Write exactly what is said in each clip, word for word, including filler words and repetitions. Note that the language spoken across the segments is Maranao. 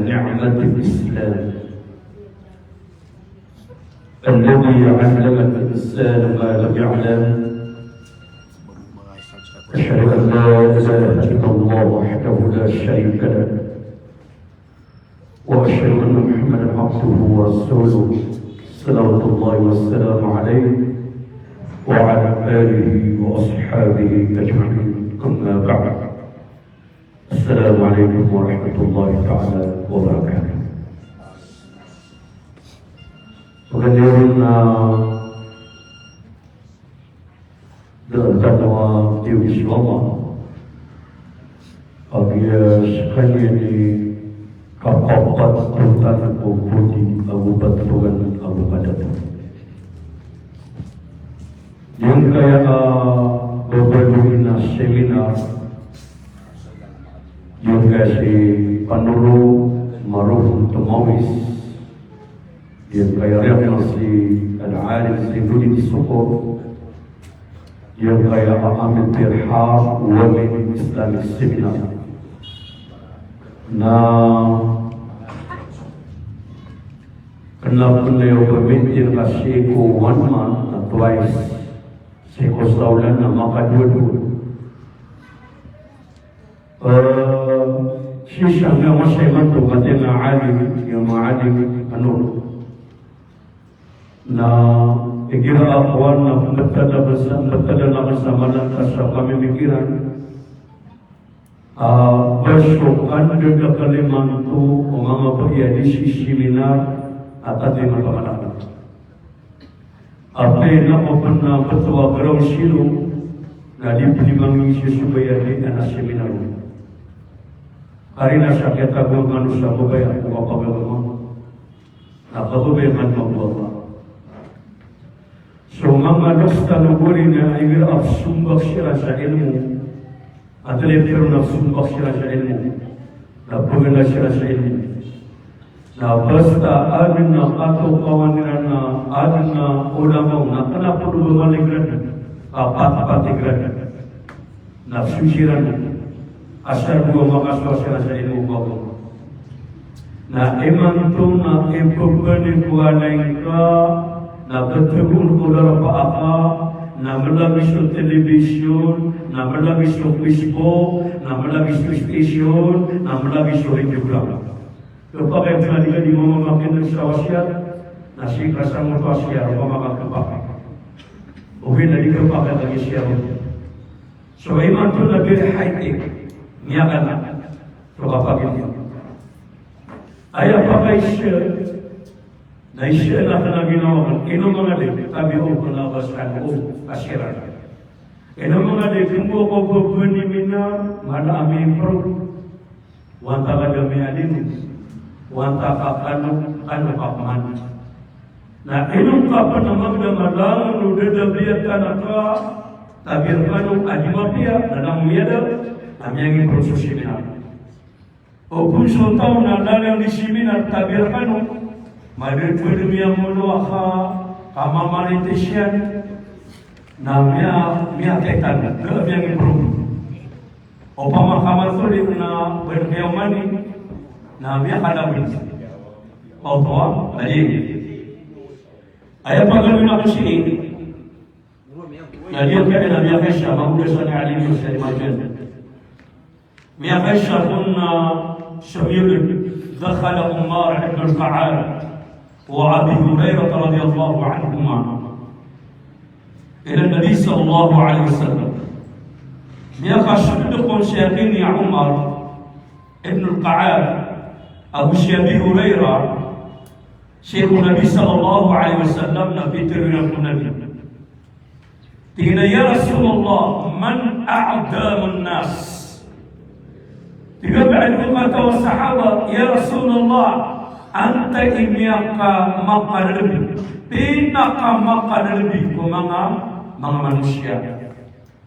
نعمة الإسلام الذي علم الإنسان ما لم يعلم. أشهد أن لا إله إلا الله وحده لا شريك له، وأشهد أن محمدا عبده ورسوله، صلوات الله وسلامه عليه وعلى آله وأصحابه أجمعين. أما بعد. السلام عليكم ورحمة الله تعالى وبركاته. Paganay ron na da tano a tiyowis o Allah a giya skaniyan i kakapat tano ko bodi ago batogan ago kadato. Giyangkaya a babaloy na seminar, giyangkaya si Panolo Marohon Tomawis, giyangkaya riyan si Al-Alim Zainuddin Sokor, giyangkaya a Amir Birhar Women Islamic Seminar. Na kena pn iyo ba meeting ka sii ko one month na twice, sii ko saolan na makadowa-dowa. Eh, sii sa nga masa imanto, katii nga alim, iyo ma alim, ano. Na igira a kowan na mbtad akn sa, mbtad akn sa malantas a pamimikiran. Ah, ba so kandad akn imanto o manga paiya di sii seminar a katii nga pamalakan. Apiya ino ko pn a btad a graw sii ron, na di pn imanto so sobay a di anan a seminar. Karina sa kiyatago akn sa babaya ko kapagagama. Na kababaya man mambo a ba. So manga loks tano gori na igira a psombak siran sa ilmo. Atel i piro na psombak siran sa ilmo. Na paganda siran sa ilmo. Na basta adn a katokawan iran na adn a ulama na kna pn o ba maligrad. Kapatpat igrad. Na psombak siran. Asar bo a makasowa siran sa ilmo ko agama. Na imanto na ipmbaloy ko a lingka, na btad on ko darpa aka, na mlagid so telebisyon, na mlagid so Facebook, na mlagid so station, na mlagid so radiogram. Kapakay pn a di ka di mamamakineg sa wasiyat, na sii ka sa moto a siyar, o ba makakapakay. Ogaid na di kapakay lagid siyar. So imanto na very high tech, miyakana. So kapakay niyan. Aya pakay sii, na isa na kna ginawa ko, ino manga di, tabi o kna ba sa o, a siran. Ino manga di, kmbo ko ba pn i minar, mala a mi-improve. Wanta ka da miyalim, wanta ka kano, kano ka pman. Na ino ka pn a magdam a langon o da da biyatan a ka, tabi rkano a di mapiya, na langon miyada, a miyang-improve so seminar. O kon so taw na lalay di seminar tabi rkano, madadpd miyamono a ka, ka mamarites iyan, na miya, miyakaitan, da miyang-improve. Opama ka matolid na bn kiyaomani, na miyakadawit. Oto a, na di. Aya pagaloy na ko sii, na di a kaya na miyakaisa, magoda sa ni alim sa imanto. Miyakaisa kon na samiyolod, dakhala Umar ibn al-Ka'ab wa Abi Hurairah radiyallahu anhuma ila Nabi sallallahu alaihi wasallam. Miyakasold kon sii a ki ni Umar ibn al-Ka'ab, ago si Abi Hurairah, sii ko Nabi sallallahu alaihi wasallam na pitharo iran ko Nabi. Tig iran a, "Ya Rasulullah, man a'lamun nas?" Tig a ba, tig o kataw a sahaba, "Ya Rasulullah, antai i miyakamakalbi, pinakamakalbi ko manga, manga manosiya?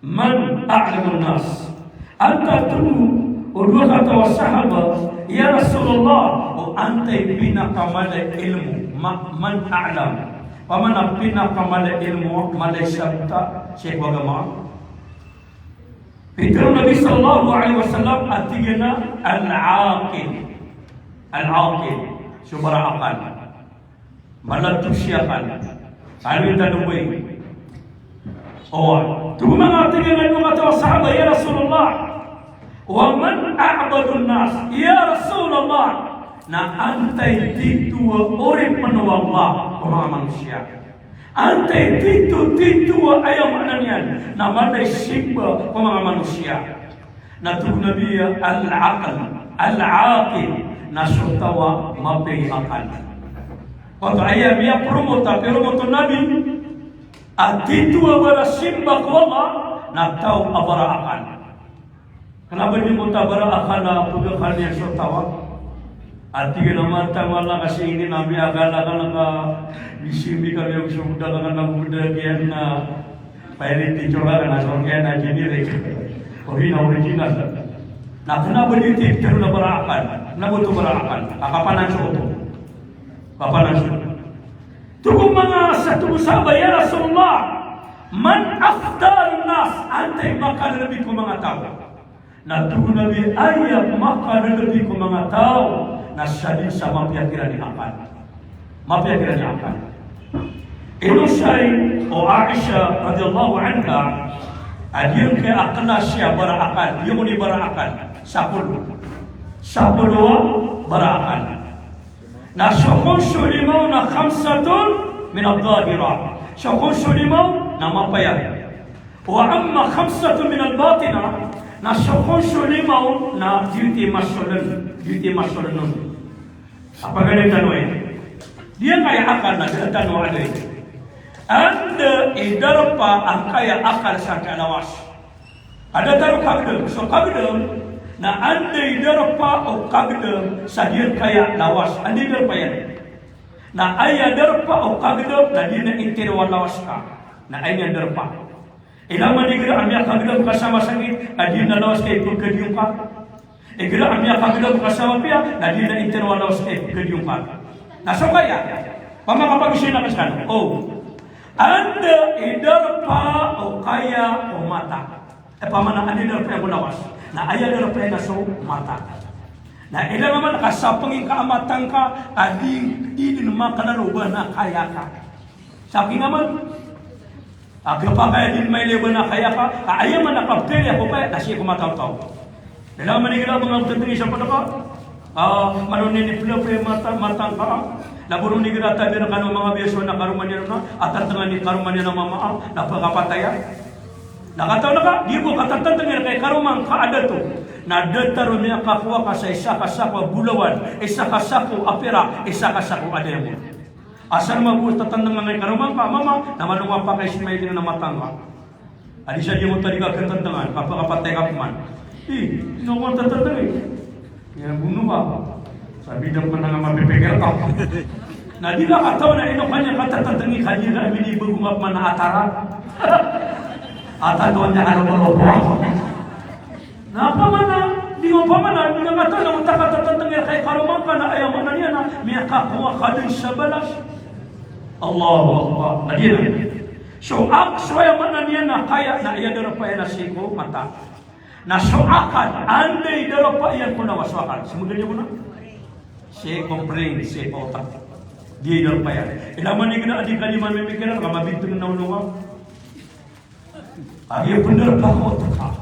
Man a'lamun nas?" Antaa, tig o dowa kataw a sahaba, "Ya Rasulullah, o antai pinakamala i ilmo, ma-, man a'lam?" Opama na pinakamala i ilmo, mala i sabta sii ko agama. Pitharo o Nabi sallallahu alaihi wasallam a tig iyan a al-aqil. Al-aqil, so bara a akal. Mala to siya akal. Aloy tano bo i. Oway. Tig o manga, tig iyan a manga taw a sahaba, "Ya Rasulullah, wa man a'badun nas?" Ya Rasulullah, na antai tito a oripn o Allah ko manga manosiya? Antai tito, tito a aya maana niyan na mala i simba ko manga manosiya? Na tig o Nabi a, "Al-aql, al-aqil," na so taw a mapiya i akal. Oto aya miyapromote, piyapromote o Nabi a tito a bara simba ko Allah na taw a bara akal. Kna ba di mo ta bara akal a pagakal iyan so taw a? Ati ka na mata wala ka sii na miyakala ka na ka misimbi ka miyagoso da ka na goda kiyan na pirate, itsura ka na so kiyan na generic. O di na original. Na kna ba di tito na bara akal? Kna ba oto bara akal? Ka kapanan so oto. Kapanan so oto. Tig o manga sa tig o sahaba, "Ya Rasulullah, man afdalun nas?" Antai makalbi ko manga taw? Na tig o Nabi, aya makalbi ko manga taw na sadn sa mapiya kiran i akal. Mapiya kiran i akal. Inosay o Aisha radhiyallahu anha a giyangkaya a klasi a bara akal, giyangkoto i bara akal, sapolo. Sapolo a bara akal. Na so kon so lima on na khamsatun min adh-dhahira. So kon so lima on na mapayar. Wa amma khamsatun min al-batina, na so kon so lima on na giyoto i masoln, giyoto i masoln on. A paganay tano aya. Giyangkaya akal na da tano a adn. Anda i darpa angkaya akal sa angkaya lawas? Ada tano kagdam, so kagdam, na anda i darpa o kagdam sa giyangkaya lawas, anda i darpa iyan? Na aya darpa o kagdam, na giyanan i tiro a lawas ka. Na aya niyan darpa. Ilay man igira a miyakagdam ka sa masakit, na giyanan a lawas ka i pagkadiyon ka. Igira a miyakagdam ka sa mapiya, na giyanan i tiro a lawas ka i pagkadiyon ka. Na so kaya, pamakapagosay na ka skano. O. Anda i darpa o kaya o mata? E, pamana anda i darpa iyan ko lawas? Na aya darpa iyan na so mata. Na ilay man ka sapngi ka a mata ngka, ka di, di dn makalaro o ba na kaya ka. Sapngi man. A kapakay a di dn mailay o ba na kaya ka, ka aya man a kapili ako kaya, na sii ko mata o taw. Ilay man igira a manga tantang isa pn ka. A, mano ini plapla i mata, mata ngka. Na bo ron igira a tabi rkano a manga biyasowa na karoma niyan na, a tantangan i karoma niyan a mama a, na pkapatay a. Na katawan ka, di bo katatantang iyan kay karoma ngka a dato. Na datar o miyakakowa ka sa isa ka sako a bolawan, isa ka sako a pirak, isa ka sako a diamond. Asar mambo tatantang angkai karoma ngka a mama, na malo ngka pakay si mailay na mata ngka. A di sa di mo tariga katantangan, kapakapatay ka pman. I, ino ko tatantang i. Iya, bono ka. Sabi da pn a mapipikir ka. Na di ka katawan a ino ka niyan katatantangi, ka di na minibago ka pman a atara. Atara niyan ka lomolomo. Na pamana, di mo pamana, di na katawan a oto a katatantangi kay karoma ngka na aya maana niyan na miyakakowa ka dn sa balas. Allahu Akbar. Na di na. So, ak-, so aya maana niyan na kaya na aya darpa iyan na sii ko mata. Na so akal, anda i darpa iyan ko lawas o akal? Sii ko brain, sii ko otak. Di darpa iyan. Ilay man igira a di ka di mamimikiran, ka mabintng na olo ngka. Aya pn darpa ko otak.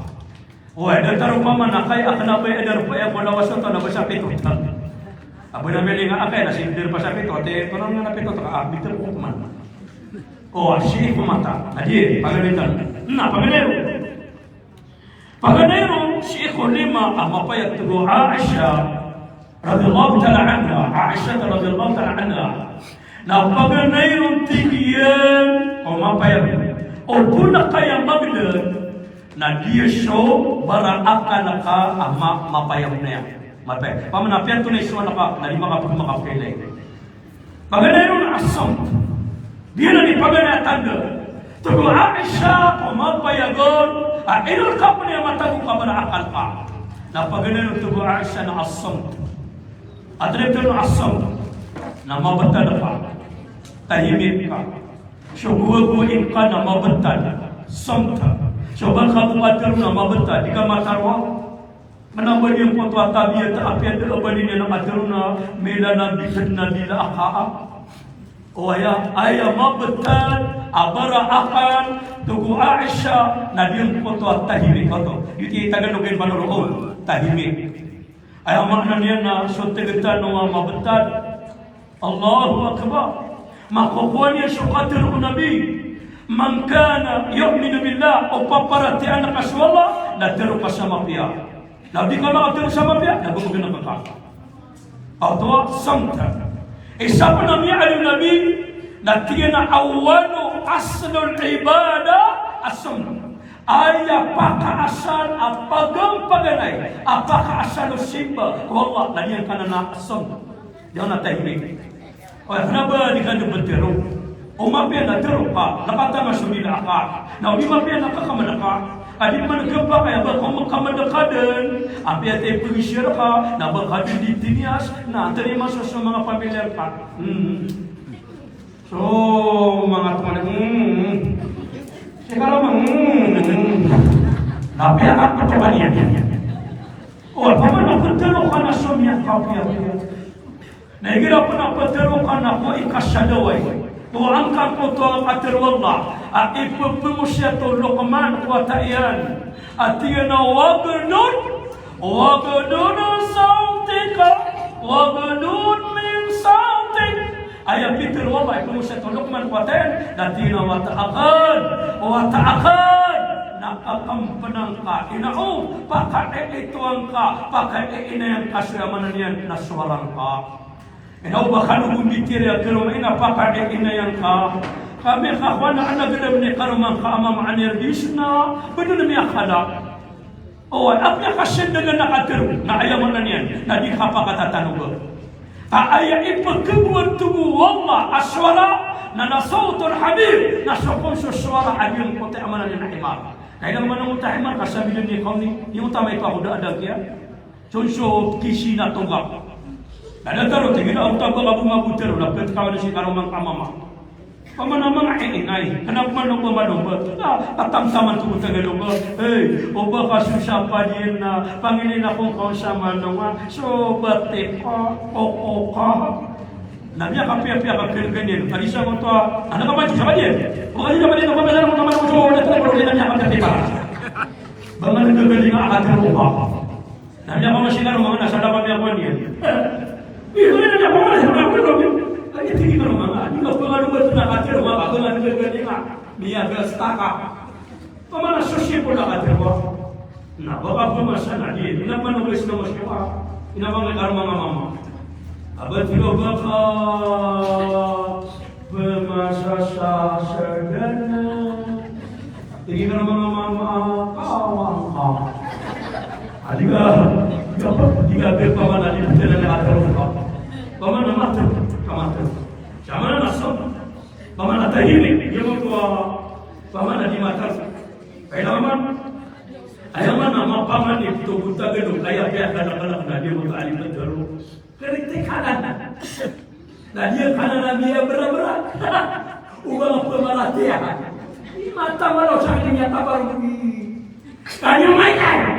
O, aya datar o pamana kaya a kna ba aya darpa iyan ko lawas o otak na ba sa pito ta. A ba na miyalinga a kaya na sii darpa sa pito, ati ko na pito ta, a, bintng ko pman. O, sii ko mata. Na di, paganay tano. Na, paganay ron. Paganay ron sii ko lima a mapayag, tig o Aisha radhiyallahu ta'ala anha, Aisha radhiyallahu ta'ala anha. Na paganay ron, tig iyan, o mapayag, o pn ka aya magdn na di so bara akal ka a ma-, mapayag niyan. Mapayag. Pamana piyanto na iso na ka, na di makapag-, makapilay. Paganay ron a samt. Di na di paganay a tanda. Tig o Aisha, o mapayag on, a ino rkapn iyan matago ka bara akal ka. Na paganay ron, tig o Aisha, na a samt. Antonaa i pitharo a samt? Na mabtad ka. Tahimik ka. So gowagowai ngka na mabtad. Samt. So ba ngka bo katharo na mabtad. Di ka matharo. Kna ba niyan koto a tabiya ta apiya da a ba niyan a katharo na mila na bikn na bila a kaa. O aya, aya mabtad a bara akan, tig o Aisha, na niyan koto a tahimik koto. Giyoto i Tagalog iyan, panoroo, tahimik. Aya maana niyan na so tig tano a mabtad. Allahu Akbar. Makokowa niyan so katharo o Nabi, "Man kana yu'minu billah," o paparatiyayaan ka so Allah, na tharo ka sa mapiya. Na di ka makatharo sa mapiya, na gomagana ka. Oto, samta. Isa pn a miyaaloy o Nabi, na tig iyan a awwalu aslil ibadah as-samt. Aya pakaasal a paganay, a pakaasal o simba ko Allah, na niyan kanan a as-samt. Di na tahimik. O aya, kna ba di ka dn ptharo. O mapiya na tharo ka, na katanga so bila ka. Na o di mapiya na kakamada ka. A di man khapakay a ba ka makamadakadn. Apiya ta ipagisiya ka, na ba ka dn di tiniyas, na antaa i masowa so manga pamilya ka. Hmm. So manga toman, hmm. Sii ka raman, hmm. Na apiya ka ptharo ka niyan. O, opama na ptharo ka na so miyakapiyapiya. Na igira pn a ptharo ka na ko ikasadaway. Ko angka koto a katharo o Allah a ipphangosiyat o Luqman ko wata iyan. A tig iyan a waghdud, waghdud sawtika, waghdud min sawtik. Aya pitharo o Allah a ipphangosiyat o Luqman ko wata iyan, na tig iyan a wata akn, wata akn, na kakampanang ka, ina o, pakaiitoan ka, pakaiinayan ka so aya maana niyan na sowara ngka. Ina o ba kano bo mbitiyarai a karoma ina pakaiinayan ka. Kami ka kowan a anak gdam ni karoma ngka a mama a niyan di sna, ba dn miyakala. O, apiya ka sndgan a katharo, na aya maana niyan, na di ka pakatatanog. Ka aya ipkhagowan, tig o Allah, a sowara, na, na sawtul hamir, na so kon so sowara a giyangkoto a maana niyan a himar. Na ina maana ngkoto a himar, ka sa bilin ni kawn i, ino ta maito ako da, da kiya. Sonso kisi na tonggak. Na datar o tig iyan a oto a ba ka bo magotharo, na pkawan sii karoma ngka a mama. Opama na manga iinay, kna pman o ba manomba, na katamtaman to ko Tagalog, hey, o ba ka so sapad iyan na pangilin ako ngka on sa manong a, so ba tip ka, oko ka. Na miyakapiyapiya ka kn kn iyan, ka di sa koto a, anak ka ba so sapad iyan? O ka di sapad iyan, o ba ka di sapad iyan, o ba ka di sapad iyan, o ba ka di sapad iyan. Ba man gagalinga a katharo ka. Na miyakaoma sii karoma ngka na sa da ka miyakowa niyan. Iyo, na miyakaoma sii karoma ngka. Aya tig iyan a karoma ngka, di ka pangalobat na katharo ka, ba man gagalinga. Miyagasta ka. Opama na so sipon a katharo ka. Na ba ka pmasa na di, ina pman o ba sii na masipa. Ina pman karoma ngka a mama. A ba tig o ba ka pmasa sa sagana. Tig iyan a mama, mama, kawan ka. A di ka, di ka, di ka, di ka, opama na di ka, di ka, di ka, opama na matharo ka, matharo. Sa maana na so, opama na tahimik, di mo to, opama na di matharo. Kailangan, aya maana na mapamani to buta gano, kaya kaya kalak-kalak na di mo to ali matharo. Kritikalan. Na di kanan a miyabrabra. O ba nga pamaratiyaya. Mata wala sa kanya tabar mo di. Kanya may kaya.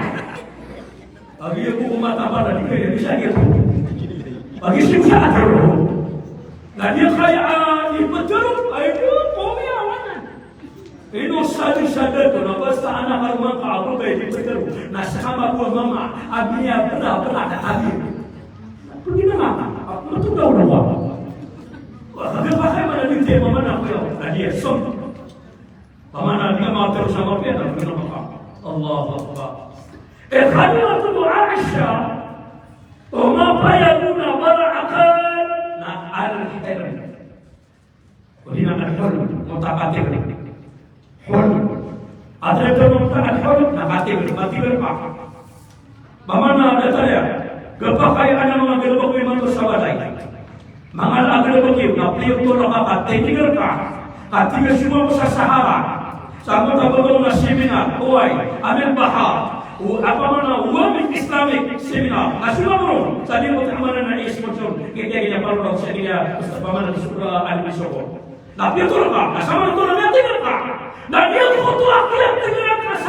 Pagi ako ko mata wala, di kaya, di siya kaya. Pagi siya sa ato. Na di kaya, ah, di pagdaro, ay, di ko, may awanan. Ino sadn sa dato na basta anak a karoma ngka a babay di pagdaro, na ska mambo a mama a miyabrabra ka a di. Pagina mama, a matogaw na wa. Wa, kagapakay man a di tiya mama na kuya, na di a song. Pamana di ka makatharo sa mapiya na pagina mama. Allahu Akbar. E, kalimat o Aisha, o mapayag on a bara akal na al-hilm. Odi na al-hulm, mutakathir. Hulm. Atharo tano mutakathir, na kathir, kathir ka. Pamana datar iyan, gapakay a manga galbk imanto sa walay. Manga galbk iyo, na pliyo tolak ka, kathir ka. Kathir sima ko sa Sahara. Sa manga tabagong na seminar, oway, amil bahar. O, opama na Islamic seminar. Asima ko, sa di mo ta amana na sponsor. Kaya, kaya, kaya, parang sa kaya, opama na sobra, ano, isoko. Na piyatoro ka, na samanoto na miyatindg ka. Na miyatindg ka, miyatindg ka sa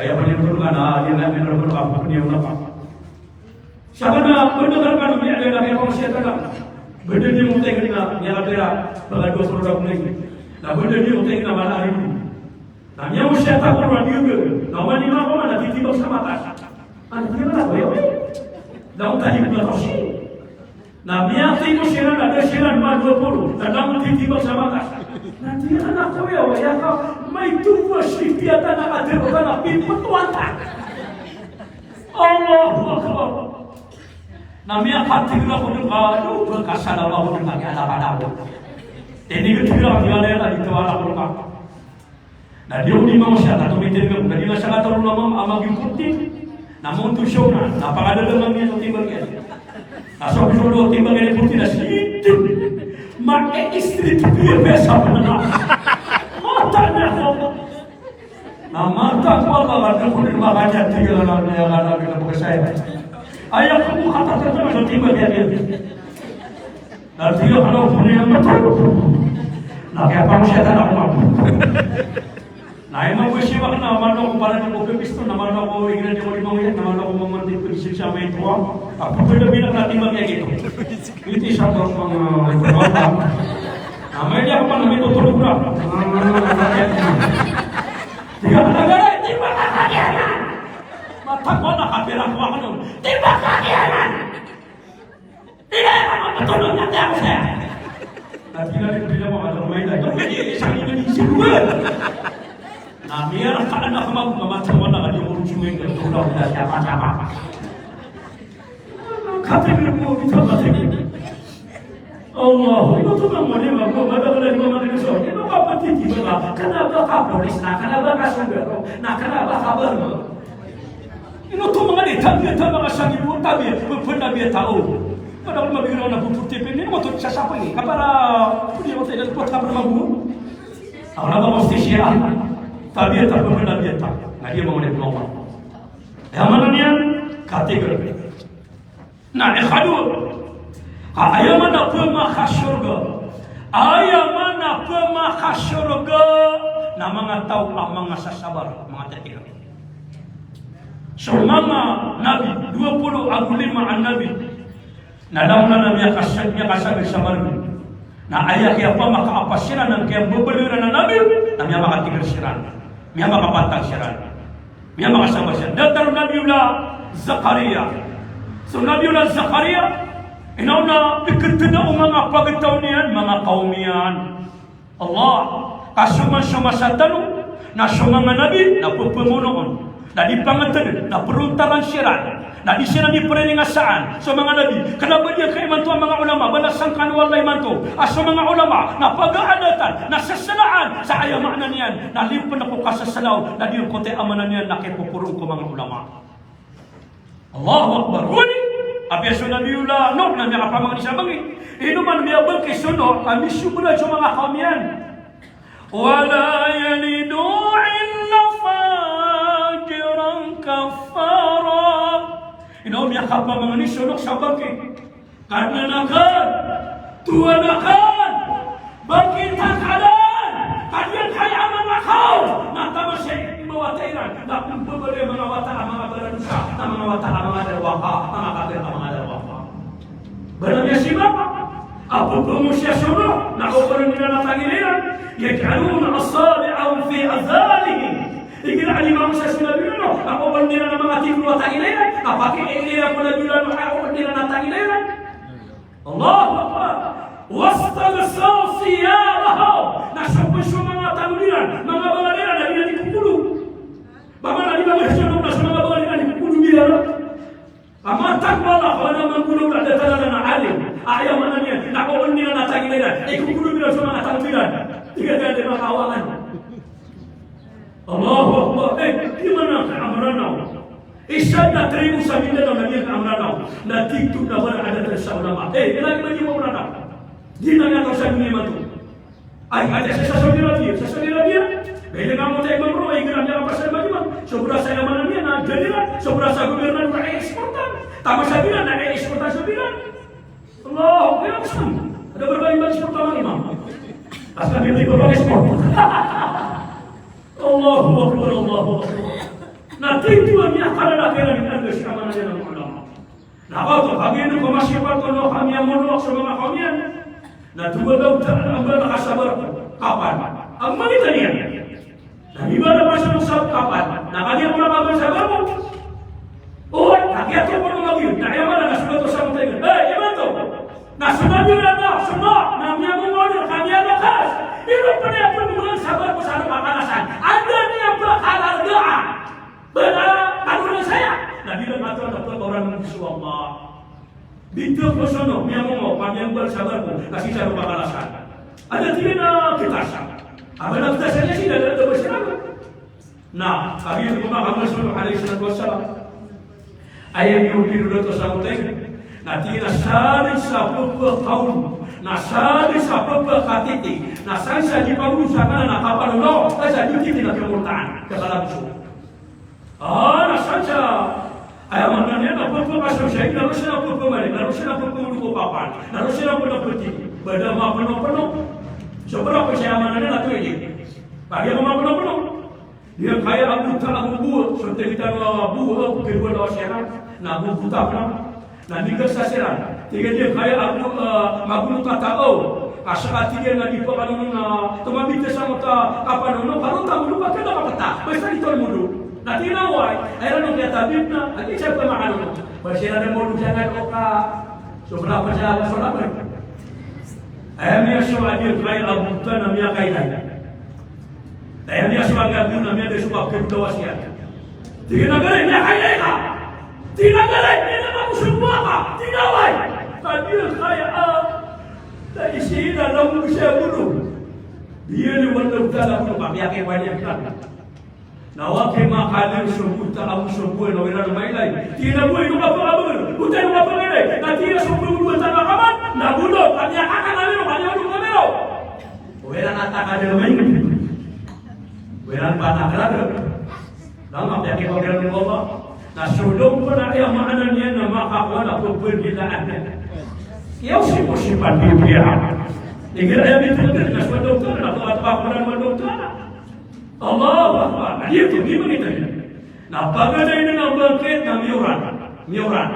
Aya pn i pn ka na, aya na pn i pn ka, pn i pn ka. Sa kna, bnar kano miyailay na kiyapamosiyatan ka. Bnar di mo tig na miyakatira, ba ka dowa polo ragon. Na bnar di mo tig na mala a rim. Na miyamosiyatan ko ron a di oga. Na oman i mama ko man na titibag sa matas. Ano, di ba na ko yaw, eh? Na oman tali ko na kasi. Na miyatay ko siran, na da siran man dowa polo, na langon titibag sa matas. Na di anak ko yaw, aya ka, maito ba si piyata na kadir ka na pipetowan ta. Allahu Akbar. Na miyakatig ako dn ka, ano, ba ka sa lawa ko dn ka, kaya na ka na ko. Tinigatig ako, di wala yan, di wala ko ka. Na di ako di mangosiyat, na tomitindg ako, na di na siya katalon a mam-, a magimporti. Na monto siya na, na pangadalaman niyan o timbang iyan. Na so ako so timbang iyan i porti na sitindg. Ma-e-street beer ba sa pn na. Mata na ako. Na mata ko a ba, na ko di makanya, tig iyan na, na, na, na, na, pagkasaya. Aya ko mo katatanda na timbang iyan. Na tig iyan a kna o pn iyan mato. Na kiyapamosiyatan ako mambo. Na aya mambo siya ba kna, mano ako para di ko kabisto, na mano ako igira di ko di mangoyat, na mano ako mamantay ko di siya may tuwa. Ako pwede bilang na timbang iyan ito. Iti siya ba mga, mga, na may di ako pa na may tutulog na. Tig iyan a kna, timbang ka kaniyan. Mata ko na kapira ko ako nun. Timbang ka kaniyan. Ina, ano, matulog na tayo, sir. Na tig iyan a di ko di na makatormay na. Ito, pwede, isang ito, isang ito. Na miyara ka na ka mag-, mamatay wala ka di ko di sumingil. Ito na, wala siya, mata, mata. Katig iyan ko, ito, katig iyan. Allah, ino to mambo ni mambo, madakl a di mambo ni so. Ino ka pati di ba? Kna ba ka polis na, kna ba ka sundaro, na kna ba ka barman. Ino to manga di, tabiya, tabiya ka sangi bo, tabiya, pn tabiya tao. Madakl a mabiro na bubuti pn, ino to sasapn, kapara, pwede mo tayo, pot ka pn mabuo. Ako na ba ko si siya? Tabiya, tabiya, pn tabiya tao. Na di mambo ni mambo. Aya maana niyan, katig iyan. Na ikadowa, ka aya maana pmakasorga. Aya maana pmakasorga na manga taw a manga sasabar, manga tatiga. So manga nabi, dowa polo ago lima a nabi, na langon a miyakasa-, miyakasagad sa margn. Na aya kiyapamakaapa siran, na kiyambabaloy iran a nabi, na miyamakatigar siran. Miyamakapantag siran. Miyamakasaba siran. Datar o Nabiyullah Zakariya. So Nabiyullah Zakariya, ino na pkhatna o manga pagtaw niyan, manga kawm iyan. Allah, ka so man so masa tano, Na so manga nabi na pepemonoon, na di pangeteden, na perontaran siran, na di siran di periningasaan so manga nabi. Kena ba di angkai imanto a manga ulama, balasan kano o Allah imanto a so manga ulama na pagaadatan, na seselaan, sa aya maana niyan na limpen ko kaseselaw, na di angkoto a maana niyan na kepoporo ko manga ulama. Allahu Akbar. Odi, apiya so Nabiyullah Nuh na miyakapamangni sa bangki. Ino man miyabangki so Nuh a misombra so manga kawm iyan. Wala yalidu illa fajiran kaffara. Ino miyakapamangni so Nuh sa bangki. Kadnan akn, Tuhan akn, bangkit akn, ka di angkai a manga kawm na taman sa imbawata iran, na pembebaloy a manga wata a manga baradosa, na manga wata a manga darwaka, manga kapir a manga darwaka. Ba na miyasibak a pepemosiya so Nuh, na kokoren iran a tangila iran, yaj'aluna asabi'ahum fi adhanihim. Igira a di mamosiya so Nabi Nuh, na kokoren iran a manga tiko a tangila iran, na pakiiran ko Nabi Nuh, na kokoren iran a tangila iran. Allahu Akbar. Wastaghshaw thiyabahum. Na so pn so manga tanod iran, manga bangal iran, na di iran di kokolo. Ba mana di ba so na so manga bangal iran di kokolo iran. Ka matag bala, bala manggolawla, da tala na alim. Aya maana niyan na kokoren iran a tangila iran, ikokolo iran so manga tanod iran. Tig iyan a di makawangan. Allahu Akbar. Eh, di mana ka Mranaw? Isa na tribo sa Mindanao na di ka Mranaw. Na tig oto na wala adat sa ulama. Eh, ilay ba di mo Mranaw? Di na niyan sa dunya imanto. Ay, aya sa Saudi Arabia, sa Saudi Arabia. Ba ilay nga mo tayo mamro, ay, gram niya kapasal ba di man? Sobra sa yaman niyan na general, sobra sa gobernador na eksportan. Taman sa bilan na eksportan sa bilan. Allahu Akbar, Muslim. Ada berapa imam sport, taman imam? Asal dia beri berbagai sport. Allahu Akbar, Allahu Akbar. Na tig oto a miyakala na kailangan iyan a si amanan iyan a ulama. Na kagiya oto, kagiya oto ko masipat ko Nuh a miyamono so manga kawm iyan. Na tig o Allah Ta'ala a ba na kasabar ko. Kapan? Amay taniyan. Na di ba na masa mo sa kapan? Na kagiya ko na kapan sabar ko. O, kagiya oto ko na kagiya. Na aya maana na so oto sa mutay. Eh, aya maana oto. Na so Nabi Nuh, so Nuh, na miyamono ka miyabakas. Ino pn aya pn a sabar ko sa kapakalasan? Anda niyan pakalargaan? Ba na, ano na saya? Na di na katawan a pakaoran so Allah. Bida ko so Nuh, miyamono, pamiyambal sabar ko, na sii sa kapakalasan. Anda tig iyan a kitas. Aba na kitas iyan sii, na da, da ba siya. Na, kagiya ko makamal so Nuh alayhis salatu wassalam. Aya niyo pinodoto sa mutay. Na tig iyan a sadn sa pphakaon, na sadn sa pphakatiti, na sadn sa di pagolosan a kapanono, na sa di titi na kiyamortaan, kakalaboso. Ah, na sadn sa, aya maana niyan na pphakasosay, na roo siran pphamaling, na roo siran pphangolog ko kapan, na roo siran pphapti, ba da mapnopno. So, pphakasosay, aya maana niyan na toy di. Kagiya ko mapnopno. Di angkaya a bota a bo, so tig tano a bo, a bo, kidwa na wasiya na, na bo bota pn. Na migas sa siran. Tig iyan a di angkaya a bo, eh, magonot a taw. Ka ska tig iyan a di pkanono na, tomabit sa mota, kapanono, kano taw, molo ka kna kapta. Basta di taw molo. Na tig iyan a oway, aya rano kiyatabib na, ati siya pmakanono. Ba siran na molo siya nga oka, sobra pn siya, sobra pn. Aya miyasowa a di angkaya a bota na miyakailay. Aya miyasowa a di angkaya a bota na miyakailay. Tig iyan a garay, miyakailay ka. Tig iyan a garay, miyakailay ka. Tig iyan a oway. Ka di angkaya a, na isi na lamog siya a bolo. Di iyan i wala uta na bolo, ka miyakailay ka. Na waki makaliyo so bota a bo so bo na wira na mailay. Tig iyan a bo, ino ka pakabagal? Bota, ino ka pakailay? Na tig iyan a so bo, bota na kaman, na bolo, ka miyakakana miro, ka miyakakana miro. Wira na takada mailay. Wira na patakada. Na mapiyakipagirang ko ba? Na so dong pn a aya maana niyan na makakowa na pphadilaan. Iyaw si mo si pandidiyaan. Igira aya mitindg na so doktor, na pakakowa na doktor. Allahu Akbar. Na giyoto, di ba kita niyan? Na pagana iyan a bangkit na miyoran. Miyoran.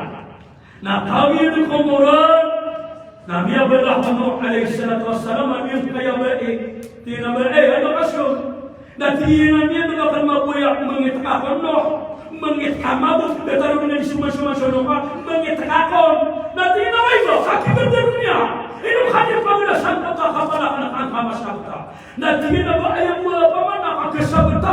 Na kagiya ko moran, na miyabaloy o Nuh alayhis salatu wassalam a miyankaya bai. Tig iyan a bai, ano ka siyon? Na tig iyan a miyaneg akn a maboya, mangit ka ko Nuh, mangit ka mabot, da tano di na di soman-soman so Nuh ka, mangit ka ko. Na tig iyan a bai ko, ka kiber da doniya. Ino ka di pagana sangkot a kapal akn a kamasakot a. Na tig iyan a ba aya bo a pamana ka kasabt a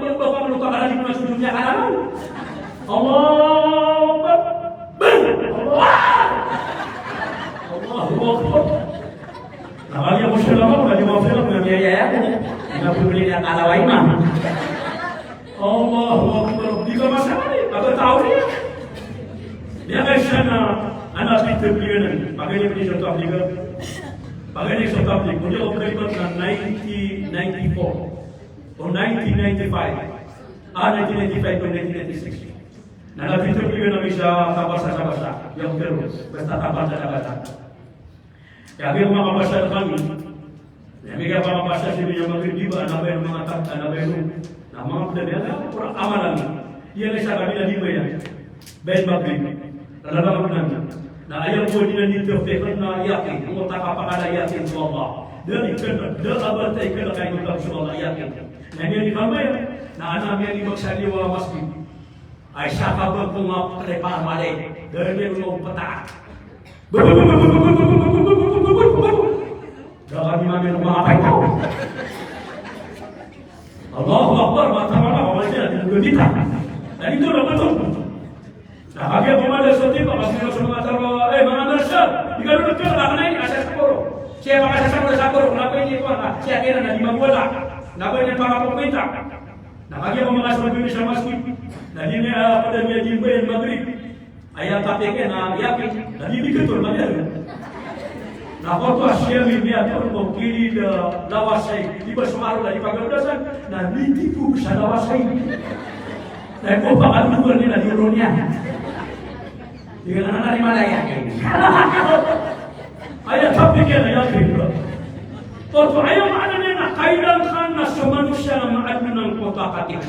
ba, ba, ba, ba, ba, ba, ba, ba, Allahu Akbar. Allahu Akbar. Na kagiya ko siya lamang, na di mafilm, na miyayaya ko. Na pumili niya kalawa imam. Allahu Akbar. Di ka masakit. Pagkatao niya. Niya kaya siya na, ana, pito, pito, pito. Pagani ko siya tablig. Pagani ko siya tablig. Kung di ako kalipat na nineteen ninety-four. O nineteen ninety-five. Ah, nineteen ninety-five to nineteen ninety-six. Na napito ko iyan a misa kabasa-kabasa. Yang terus. Basta kabasa-kabasa. Kagiya ko makabasa rkami. Na miyagiya ko makabasa sii niyan Magrib, di ba, na bayan o manga tag-, na bayan o, na manga pd a miyaga, ko ra amalan. Iyan isa kami na di ba iyan. Bayan Magrib. Lalaban ko nan. Na aya bo di nan di tiyok tiyok na yakin. Ko takapakala yakin so Allah. Da di kna, da a ba ta i kna kagiya ko so Allah yakin. Na miyan di kambayan. Na ana miyan di magsaliwa masjid. Ay, saka ba ko nga pala pamali. Dahil meron akong pataas. Dapat ni mami ng mga pay tao. Allahu Akbar, mata-mata, pamali na, tinugod kita. Dahil ito na ba ito? Na kagiya ko mala sa Ikadowa na kena, na kena ini, asar sa koro. Sii a pakasasakola sa koro, na ba ini ko, na sii a kena na di magwala. Na ba ini pakapokwita. Na kagiya ko makasold dn sa masgit. Na di niyan, ah, pada niyan di mbayan Maghrib. Aya kapeke na yakin. Na di bikitol, na di. Na koto a sii a mimiyatol ko kilid a lawas ai. Di ba so karo na di pagawdasan. Na di di ko sa lawas ai. Na iko pakalugan niyan na di ron iyan. Di ka na nari malaya. Aya kapeke na yakin ba. Oto, aya maana niyan na kailangan na so manosiya na maadn angkoto a katig.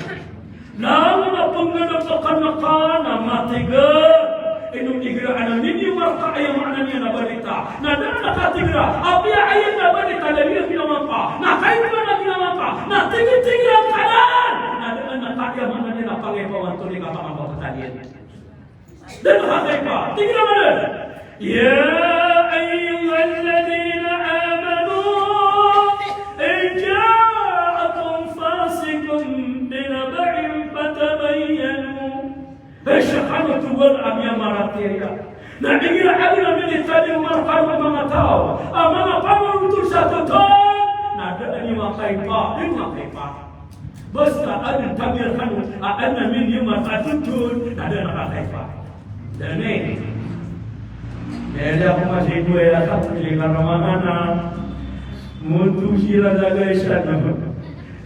Na aya pngganap a kanaka na matiga. Ino igira anan i Umar ka aya maana niyan na barita. Na da a katig iran. Apiya aya na barita na aya ginawa ka. Na kailangan na ginawa ka. Na tig iran ka anan. Na da a aya maana niyan na pangaipawan to di ka pangapapataliyan. Da a kakaipa. Tig iran anan. Ya ayyuhalladhina amanu in ja'akum fasiqun binaba'in fatabayyanu. Hay siya kano tuwal a miyamaratiyaya. Na igira adn a minitali o marka o manga taw a manga pamangotol sa totol, na da a niyo makaipa, da a niyo makaipa. Basta adn tabiya kano a adn a miniyomat a totol, na da a kakaipa. Dn. Dn ako masibo aya sa ko sii karoma ana. Monto siran sa gaysa na.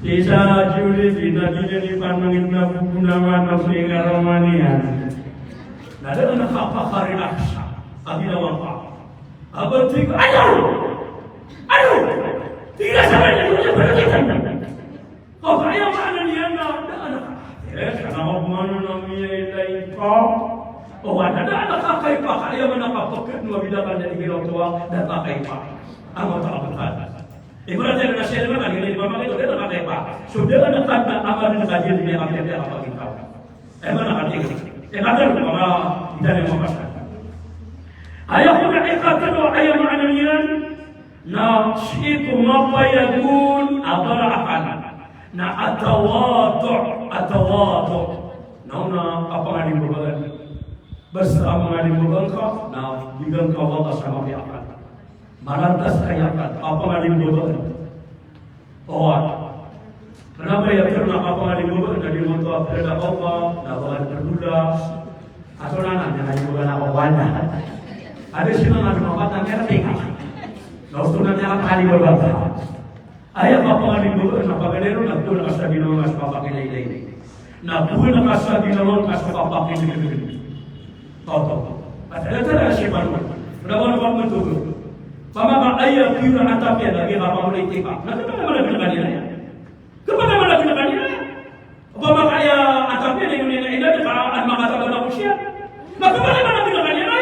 Isa a juli di na di niyan ipanongit na bokon a manok sii karoma niyan. Na da a kapakarilax a ginawa ka. Aba tig, ayaw! Ayaw! Tig iyan sa kanya, di niyan panagitan. O, aya maana niyan na, da a, eh, sana ako man na miyailay ka. O, da a kakaipa ka, aya maana kapakit mo, bida ka na di ginawa, da a kakaipa. Ang mataabot ka. Ibarat iyan na siya naman, ang hindi pa makita, da a kakaipa. So, da a kakaipa, ang maana na kajian niya, ang pinapakita. Aya maana na katig. Ikatlo, manga, hindi niya mapasa. Aya ko na ikatlo, aya maana niyan, Na sii ko mapayag on a bara akal. Na atawadu, atawadu. Na ona a pangalimbabaan. Basta a pangalimbabaan ka, na bigan ka o Allah sa mapiya akal. Malantas ka i akal, a pangalimbabaan. Oway. Kna ba aya pn a kapangalimbabaan na di mato a pd a kaopa, na ba ka pd a Ato na na, na kalimbagaan ako, wala. Ada sino na dumapat na meron, di ka. Na oto na niyan kalimbagaan. Aya kapangalimbagaan na pagari ron, na bukal ka sa ginawa ngka so kapakilaylay. Na bukal ka sa ginawa ngka so kapakilaylay. Toto. At aya talaga si Panginoon. Pamaka aya pira atapiya lagi kapamulitika. Na kna ba aya man a pinakanila. Kna ba aya man a pinakanila. Opama ka aya atapiya na ino niyan a inadn ka an makataban ako siya. Na kna ba aya man a pinakanila.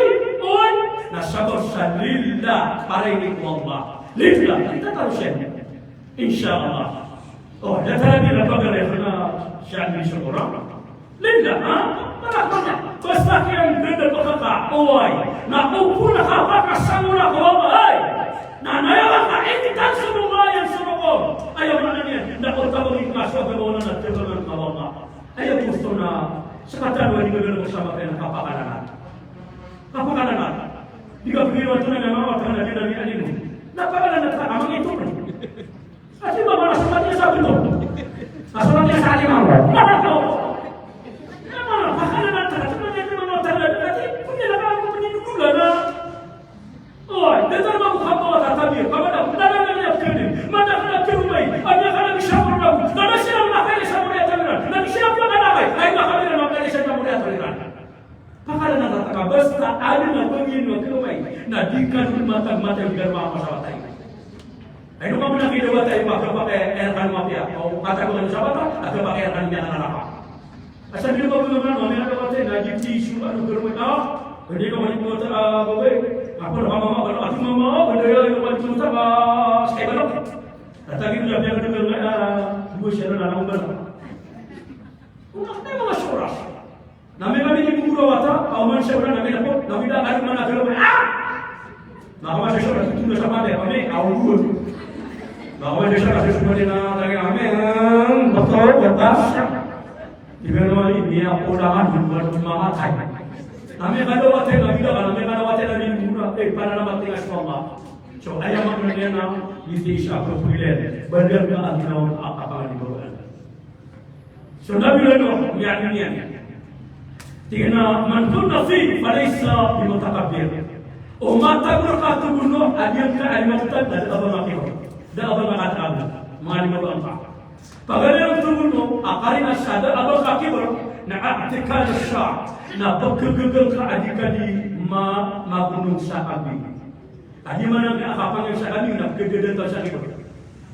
Oway. Na sabap sa lillah, para ini ko Allah. Lillah, kita taros iyan. Insha Allah. O, da talaga na pagari na siya ni sa Quran. Lillah, ha? Para, para. Basta kiyan beda pagkaka. Oway. Na opama ka pakasamora ko Allah. Na aya makaintan so Allah yan so Allah. Aya maana niyan, na o tabangin ka so agama na tiyabang ka o Allah. Aya gusto na sa katano a di ka gano'n sa mata na kapakalanat. Kapakalanat. Di ka pagiraw ito na mama, pagkana di na ni alimo. Na pakalanat ka, amang ito. Ati ba, mana sa mata sa pito. Asal niya sa alimo. Mana ko? Na mana, pakalanat ka, sa mata niya, mana talaga, ati, punya na ka, punya na ka. Oway, datar mambo ka mawata tabiya, ka madakl, na da a niyan pkhaadn, madakl a karoma i, a niyan ka na misamor na bo, na da siran na kaya samor iyan tabiya, na di siran piyakadakay, ay na kami na kaya siran samor iyan tabiya. Pakala na kata ka, basta adn a bagi niyan a karoma i, na di ka matag-matag, di ka makamasawat ay. Ay, ino ka man a kidawat ay, makapakay, air kan mapiya, o katabangan sa bata, a kapakay air kan niyan a naraka. Asal di ba, mga mama, may nagkakatay na di tiso, ano, pero may, ah, hindi ka mahimulat, ah, babay. Ako na mama, ano, ati mama, oh, hindi, hindi ka mahimulat, ah, sa iba, no? Tatagin na, biya ka na, ah, duwa siya na, ano, ba? Kung ako na, mga suras. Na may kami di bubura wata, ah, uman siya na, na may ako, na may da, ano, man, ah! Maka masasura, ito na sa pati, kami, ah, ulo. Maka masasura, sa sumunod na, lagi kami, ah, bato, batas. Di ba naman, hindi ako na nga, di ba naman mamatay? Ami kadawat iyan a bida ka, ami kadawat iyan a bida ka, eh, panalamat iyan so Allah. So aya maana niyan na giyoto i isa a pagpagilay, badal ka a ginawa a kapangalibawaan. So Nabi Nuh, aya niyan. Tig iyan a, "Man kunta fihi falaysa bimutakabbir." O matag rka, tig o Nuh, a di ngka a limagotan, da a ba ngka kibr, da a ba ngka katakabbur, mangalibawaan ka. Paganay on, tig o Nuh, a karina sa da a ba ngka kibr na i'tiqad ash-shah', na pkhagaga ngka a di ka di ma-, magonong sa kambing. Adi maana a kapangil sa kambing na pkhagaga ngka sa kibr.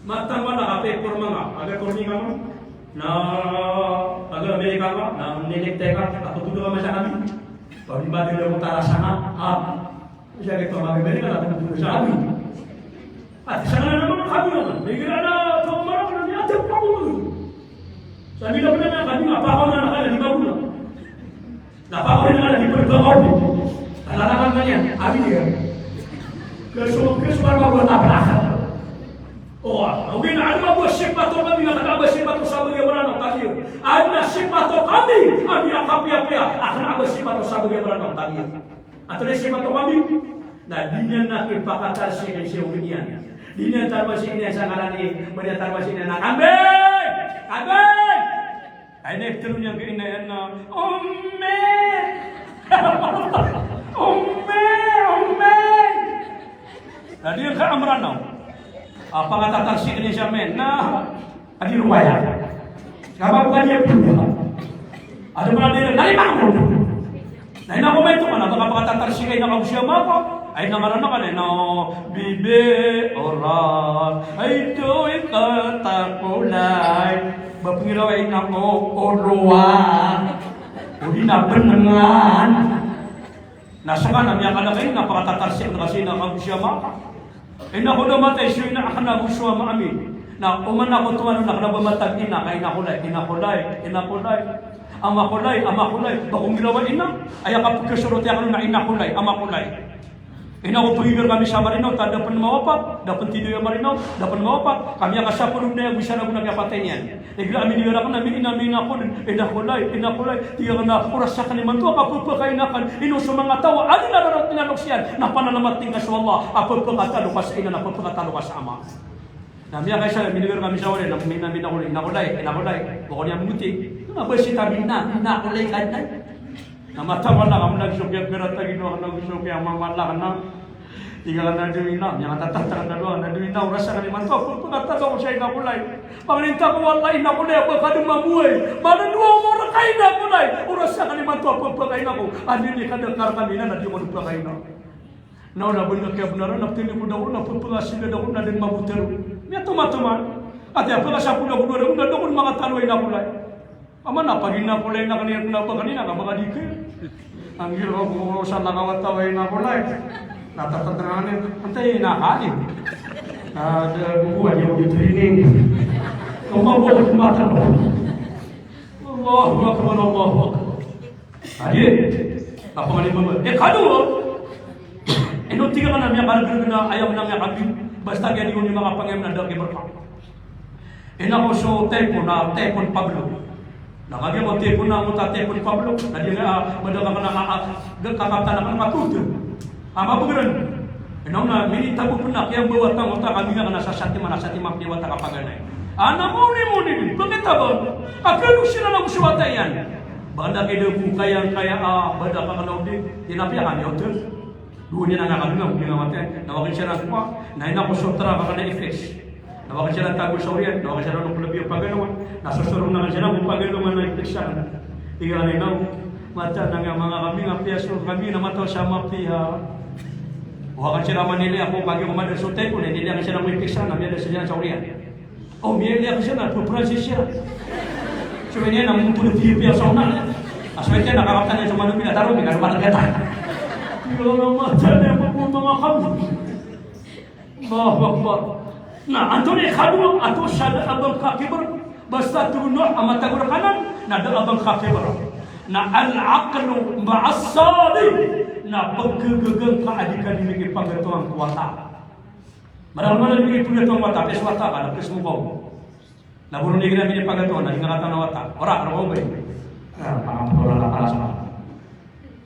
Mataan ka na kapiporma ngka, aga korni ngka man, na aga Amerika ngka, na ninikte ka, a pkhagaga ngka man sa kambing. Pagimba di da mo tarasa ngka, ah. Siya kito, mabibili ka na pkhagaga sa kambing. At isa ka na naman ang kambing naman. May gila na pagmara ko na niya, at yung pangulo. Sabi na pala na kambing, apa ko na nakala, di ba ko na? Napa ko na nakala, di ba ko na? Alalaman ka niya, abi niya. Kaso, kaso, para mabuhat na pala. O, ah, okay na, ano ba buhat sipat o kambing, na kada ba sipat o sabag iyan, wala na, tagiyo. Ano na sipat o kambing, abi niya kapiya-piya, akan ba sipat o sabag iyan, wala na, tagiyo. Antonaa i sipat o kambing? Na di niyan na kipakatarsik si ina iyan. Di niyan tarmasikan sa ngaran iyan, ba niyan tarmasikan na, "Kambing! Kambing!" Ay, na iptero niyan ki ina iyan na, "Ummi! Ummi! Ummi!" Na di niyan ka a Mranaw a pakatarsikan iyan sa men. Na Adi rowaya. Kaba ko kadi a pula. Adi pula di na lima ko. Na ina ko, maito ka na ba ka pakatatarsikan i ina ka o si ama ka? Ay, na ngaran ka na ina, bibi, oran. Ay, doy, katakolay. Ba pngiraw a ina ko, orowan. O di na bnengan. Na ska na miyakala ka ina, pakatatarsikan ka si ina ka o si ama ka. Ina ko da matay so ina akn ago so ama ami. Na oman ako toman na kna ba matag ina ka, ina ko lay, ina ko lay, ina ko lay. Ama ko lay, ama ko lay. Ba ko nggiraw a ina? Aya kapkasoroti akn na ina ko lay, ama ko lay. Ina ko, pngiger kami sa Marinaw, ta da pn mawapat, da pn tidoy a Marinaw, da pn mawapat. Kami a kasapolo na aya go isa ragon a kiyapatay niyan. Igira ami niyo rakn na mi ina, mi ina ko, ina ko lay, ina ko lay. Tig akn a, oras akn imanto a kapphakaina akn. Ino so manga taw a adn a rarata iyan a loks iyan na panalamat iyan ka so Allah a pphakatalo ka sa ina, na pphakatalo ka sa ama. Na miyakaisa, miniger kami sa wali, na mi ina, mi ina ko lay, ina ko lay, ina ko lay. Bokon iyan moti. Na ba sii ta mi ina, ina ko lay ka dn. Na mataman a kamlag so kiyaperatagi no, kamlag so kiyamamala ka na. Tig akn a, "Doy ina," miyakatatatag akn a dowa, "Doy ina, oras akn imanto a pphakatalo ako sa ina ko lay. Pangnin ta ko, wallahi, ina ko lay, a ba ka dn mamoway. Mala dowa omor ka, ina ko lay. Oras akn imanto a pphakaina ako. Andi ni kadakar kami ina na di ko dn pakaina." Na o na bnar, kiyabnar, na ptindi ko da ko, na pphakasigad ako na dn mabotaro. Miyatomatoman. Ati a pkhasapolo ako dowa da ko, na da ko dn makatalo a ina ko lay. Ama na pag ina ko lay na kaniyan ko na ba kanina ka ba ka di ka. Anggiraw ko sa nakawata o ina ko lay. Na tatatngan iyan, antaa i ina ka niyan? Na da ko a di ako di training. Kama bo ko mata ko. Allahu Akbar, Allahu Akbar. Adi, apa nga di mama? Eh, kado. Ino tig akn a miyakargn a ayam na miyakabin. Basta giya di ko niyo makapangayam na da ki berpa. Ina ko so typhoon na typhoon Pablo. Na kagiya ko typhoon na, angkoto a typhoon Pablo. Na di na, ah, mada ka kna, ah, ah, kakaptan akn a matutun. Ah, mabgrn. Ina on na minitago pn a kiyambawata angkoto a kambing akn a sa satiman, a satiman pn i wata kapaganay. Ana moni, moni, pkitago. A kalo siran ago so wata iyan. Ba da kida bo kaya, kaya, ah, ba da ka kna o di. Tinapiya kami oto. Dowa niyan a kambing, kambing a wata iyan. Na wakn siran kowa. Na ina ko so trak akn a effects. Na wakn siran tago sa oriyan, na wakn siran o klb iyan paganawan. Na sosorong akn siran ko paganawan na ipiksa. Tig akn a ina, mataan a manga kambing a piya so kambing na mataw sa mapiya. Wakn siran manilay ako, kagiya ko madn so typhoon, inilay akn siran ko ipiksa, na miyada siran sa oriyan. O, miyada akn siran, pphransis siran. So iniyan na mungkol a piya, piya sa ona. A so iniyan na kakaptan iyan so manobila, taro, miyada pala kata. Tig akn a mataan a manga kambing. Allahu Akbar. Na antonaa i kadowa, antonaa sa da a ba ngka kibr, basta tig o Nuh a matag rka nan, na da a ba ngka kibr. Na al-aqlu ma'as salih, na pkhagaga ngka a di ka di mikipagatowang ko wata. Mala, mala di mikipagatowang ko wata, piyas wata ka, na piyas mo kaw. Na boro ni gira minipagatowang, na di ngka katawan a wata. Ora, ora ko ba. Ah, pangaporo na pala sa.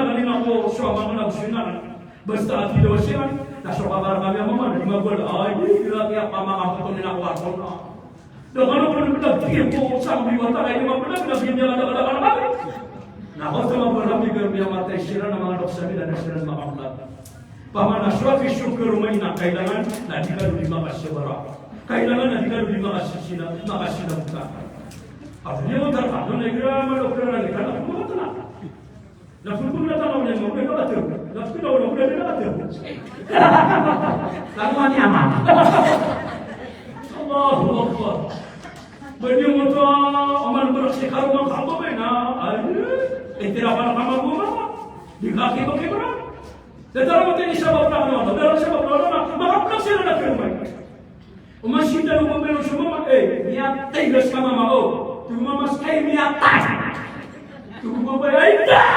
na kami na ko so ama ko na gusto na. Basta ati daw siya, na so kamar kami ama man, di magulo. Ay, di, di lagi ako makakoto nila ko ako na. Da kano ko na pinagtiyan ko sa mga iwata, ay, di magulo, pinagtiyan ko na, na, na, na, na. Na ko sa mga barang, di ko miyatay sila na mga doksa nila na sila makamulat. Pamana so aki so karoma ina, kailangan na di kano di makasabara. Kailangan na di kano di makasisina, makasina buta. Ako niya mo tarkano na igra, malo kira na igra, na kumakatana. Na kumakatana, na kumakatana, na kumakatana, na kumakatana. Lalu ani ama. Allahu Akbar. Ba di mo to, oman berak si karoma ka bo ba na, ay, itira ka na kama bo ba? Di ka kiba-kiba. Datar mo tini sabap na ano, datar sabap na ano, makaplak sila na karoma. Oman sida no bo ba so mama, eh, miyatay ka sa mama, oh. Tig o mama sa kay miyatay. Tig o baba, ay, da!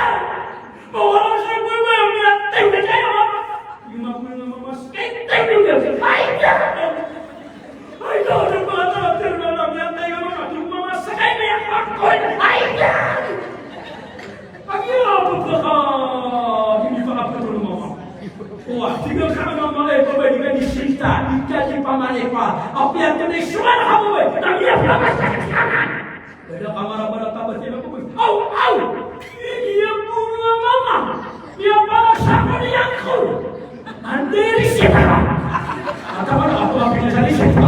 Mawala sa baba, miyatay ka sa mama. Tig o mama sa kay, ay, da! Ay, da, da, da, da, da, da, miyatay ka, mama. Tig o mama sa kay, miyatay ka, ay, da! Agi a pagkaka, hindi pa kapatol, mama. Wa, tig a ka, mama, eh, baba, di ka di sinta, di ka di pamalipa. Apiya ka na isuwan ka, baba, na iya pamasa ka. Bada ka mara, bada tabat iyan ako, baba. Aw, aw! Iya puro, mama. Iya pala sa ko niyan ko. Andi risita. Atawa na ako ang pinasalisita.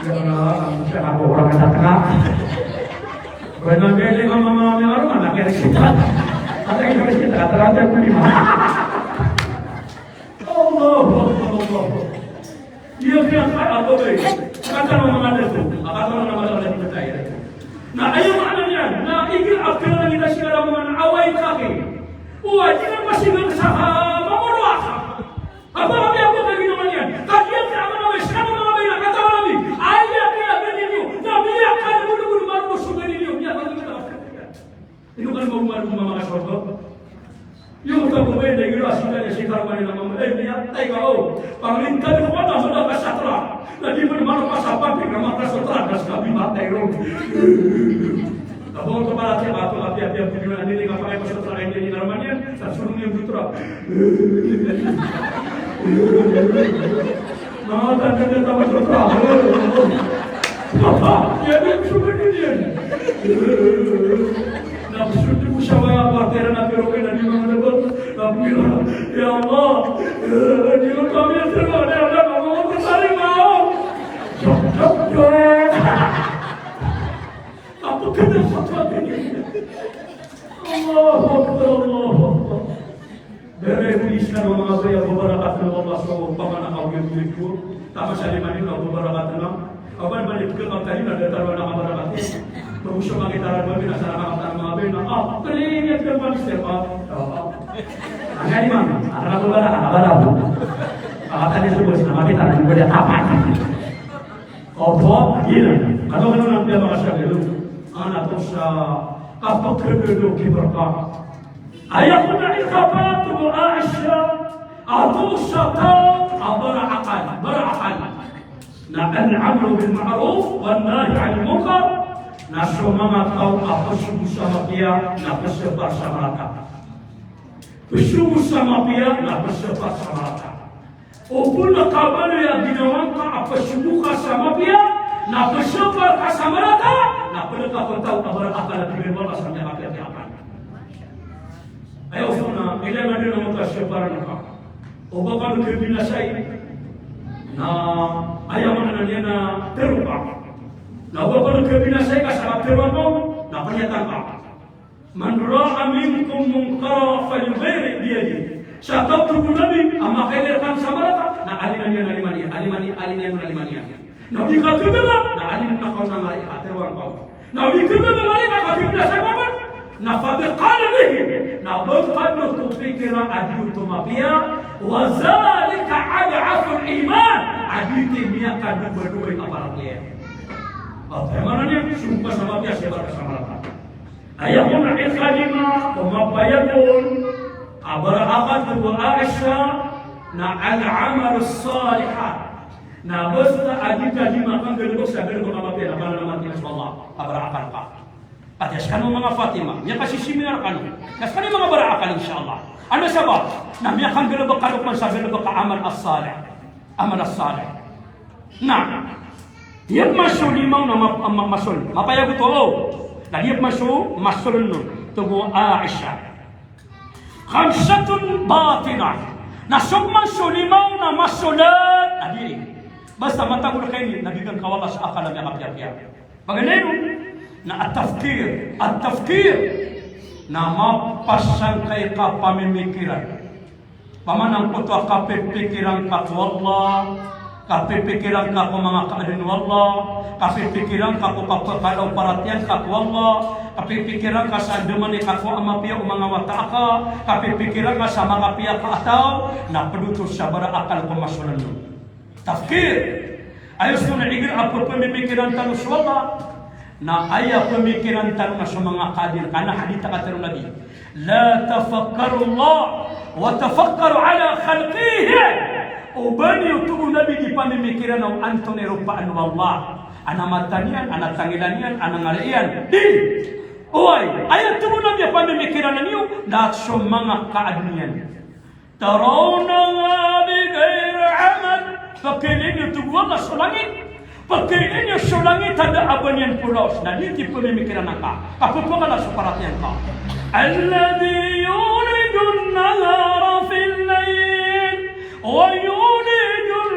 Iya na, ang siya na ako orang katatanga. Kaya na gaya nga mga mga mga mga mga risita. Ang risita, katarata ko lima. Allah, Allah, Allah. Iya, kaya ka, ako ba, eh. Kata ng mga dato, kata ng mga dato, kata ng mga dato. Na aya maana niyan, na igira a kna ngka sii ko manga away ka ki. O, di na masigan sa ka, mamoroa ka. Apa kami, apa kami naman yan? Kagiya kami naman, sa kami naman, na katawa namin. Aya kaya ganyan yun. Na miyak ka na gulo-gulo, marunong sa ganyan yun. Miyak ka na gulo-gulo. Ino ka na magumawa, mama ka sa oto? Yung tago ba yun, na igira, sila niya, si Carmen na mama, eh, miyak, tayo ka, oh. Panglinta niyo ko na, wala ka sa tra. Na di mo naman ang pasapat, eh, naman ka sa tra, das ka, bimatay ron. Tabang ko pala siya, ato, api, api, api, api, ano, hindi nga pakay pa sa tra, hindi, hindi naman yan. Sa sunod yung dutra. Mga tanda na tama sa tra. Papa, yan yung sumunod yan. Nabsut ko sa mga partera na pero kaya na di mga nabot. Sabi ko, "Ya Allah, eh, di ko kami ang sarili, wala na, wala na, wala na, wala na." Jok, jok, jok. Apo ka na sa pagkakit. Allahu Akbar, Allahu Akbar. Dara ko iskan o manga baya, babarakat na Allah so pamanakaw iyan ko. Tama sa lima niyo na babarakat na. Aban balik ka pagkali na datar na kabarakat. Pag-usap makita na ba, binasa na kamatang mga baya na, ah, pwede niya ka mag-step up. Oo. Ang gani, ma'am. Ang rabo ba na? Ang rabo. Ang kata niya sa boss na makita na, hindi pwede tapat. Opo, iyan. Kano-kano na piyamakasabi ron. Anak ko sa kapagkagado ki Baraka. Aya kon a ikapito o Aisha, ato sa taw a bara akal, bara akal. Na al-amru bil ma'ruf wan nahyi anil munkar, na so manga taw a psogo sa mapiya, na psapar sa marata. Psogo sa mapiya, na psapar sa marata. O pn a kabaloy a ginawa ngka a psogo ka sa mapiya, na psapar ka sa marata, na pd ka pn taw a bara akal a tig o Allah sa miyakapiyapiya akal. Aya oto na, ilay na dn a mapasapar ka. O ba ka kabinasay, na aya maana niyan na tero ka. Na o ba ka kabinasay ka sa katero ka, na panyatan ka. Man ra'a minkum munkaran falyughayyirhu biyadihi. Sa taw, tig o Nabi, a makailay rkano sa marata, na alima niyan, alima niyan, alima niyan, alima niyan, alima niyan. Na o di ka kagaga, na alima niyan, na katawan a mala i katero angka. Na o di ka kagaga, mala i katero angka. Na faqad qala bihi, na ba ka oto pikira a di oto mapiya, wa dhalika ad'aful iman, a giyoto i miyakadobadobay a paratiyaya. Aya maana niyan, sogo ka sa mapiya, sapar ka sa marata. Aya kon a ikalima o mapayag on a bara akal, tig o Aisha, na al-amalus salih. Na basta a di ka di makanggalbk sa galbk a mapiya, na pananamat iyan so Allah a bara akal ka. Pati a skano manga Fatima, miyakasiseminar kano. Na skano manga bara akal, insha Allah. Anda sabap? Na miyakanggalbk kano pman sa galbk a amal as-salih. Amal as-salih. Na, di pman so lima on a ma-, ma-, masoln. Mapayag oto, o. Na di pman so masoln on. Tig o Aisha. Khamsatun batinah. Na so pman so lima on a masoln. Na di. Basta matagol ka ini, na bgan ka o Allah sa akal a miyakapiyapiya. Paganay ron, na at-tafkir. At-tafkir. Na mapasang ka i kapamimikiran. Pamana angkoto a kapipikiran ka ko Allah, Kapipikiran ka ko manga kaadn o Allah, kapipikiran ka ko kapakalaw paratiyaya ka ko Allah, kapipikiran ka sa andamanaya ka ko a mapiya o manga wata aka, kapipikiran ka sa makapiya ka a taw, na pd oto sa bara akal ko masolan on. Tafkir. Aya so na igira a pphamikiran tano so Allah, na aya pamikiran tano na so manga kaadn, ka na hadith a katharo o Nabi: La tafakkaru Allah wa tafakkaru ala khalqihi. Oba niyo, tig o Nabi, di pamimikiran o antonaa i ropaan o Allah. Ana mata niyan, ana tangila niyan, ana ngala iyan. Di. Oway, aya tig o Nabi a pamimikiran niyo na so manga kaadn iyan. Tarawnaha bighayri amad. Pakailay niyo, tig o Allah, so langit. Pakailay niyo so langit a da a ba niyan polaos. Na di ti pamimikiran angka. Ka pphakalaw so paratiyaya ka. Alladhi yulijun nahara fil layl wa yulijul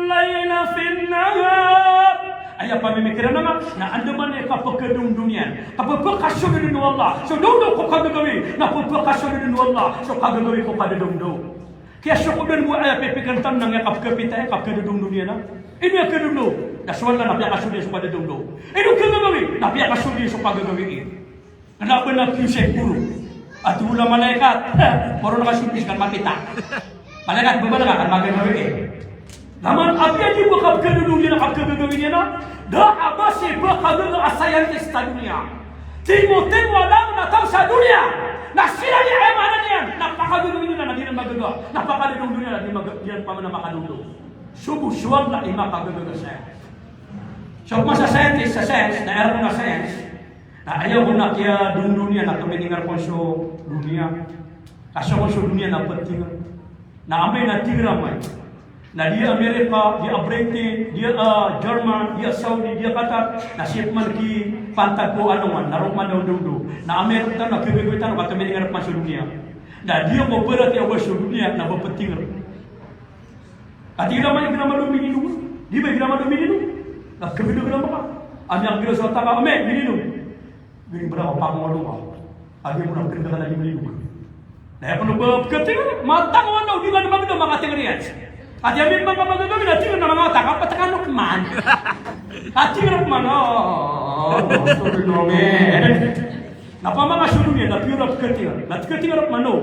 layla fin nahar. Aya pamimikiran angka na andamanaya ka pkadondon iyan, ka pphakasold o Allah so dongdow ko kagagawii, na pphakasold o Allah so kagagawii ko kadadongdow. Kiyasokdan bo aya pipikiran tano na aya kapkapita iyan, kapkadadongdon iyan a. Ino aya kadondon? Na so Allah na piyakasold iyan so kadadongdon. Ino kagagawii? Na piyakasold iyan so kagagawii. Kna ba na piyo sa ikoro. Ati ola malaikat, maro na ka so bis kan mapita. Malaikat, ba ba na ka kan magagawii. Naman apiya di bo kapkadadongdon iyan a kapkagagawii niyan a, da a ba sii ba kagaga a scientist sa doniya. Timotimo a langon a taw sa doniya. Na siran i aya maana niyan na pakagagawii niyan na di iran magaga. Na pakadadongdon iyan na di maga-, di iran pman a makadongdon. So bo so Allah i makagaga saya. So masa scientist sa science, na iran a science. Na aya bo na kiyadondon iyan na tominingar kon so doniya. Ka so kon so doniya na ptinger. Na amay na tinger amay. Na di a Amerika, di a Britain, di a, ah, German, di a Saudi, di a Qatar. Na sii pman kipantag ko alongan, na roo pman dondon. Na amay roo tano na kagagawii tano ka tominingar pman so doniya. Na di a ko paratiyaya o ba so doniya na ba ptinger. Ati igira mani, igira mani mininom. Di ba igira mani mininom? Na kebeda igira mani. Ami a kebeda so taka, ome, mininom. Gini bera ko pangolo ka. Agi mo na kebeda ka lagi mininom. Na aya pn o ba pkatinger, matang o anda o di ka na magda makatinger iyan. Ati ami manga magagawii na tinger na manga taka, patakan o kman. Ati igira mani, oh, oh, oh, oh, sorry, no, man. Na pamanga so doniya, na piyo ra pkatinger. Na pkatinger mani o.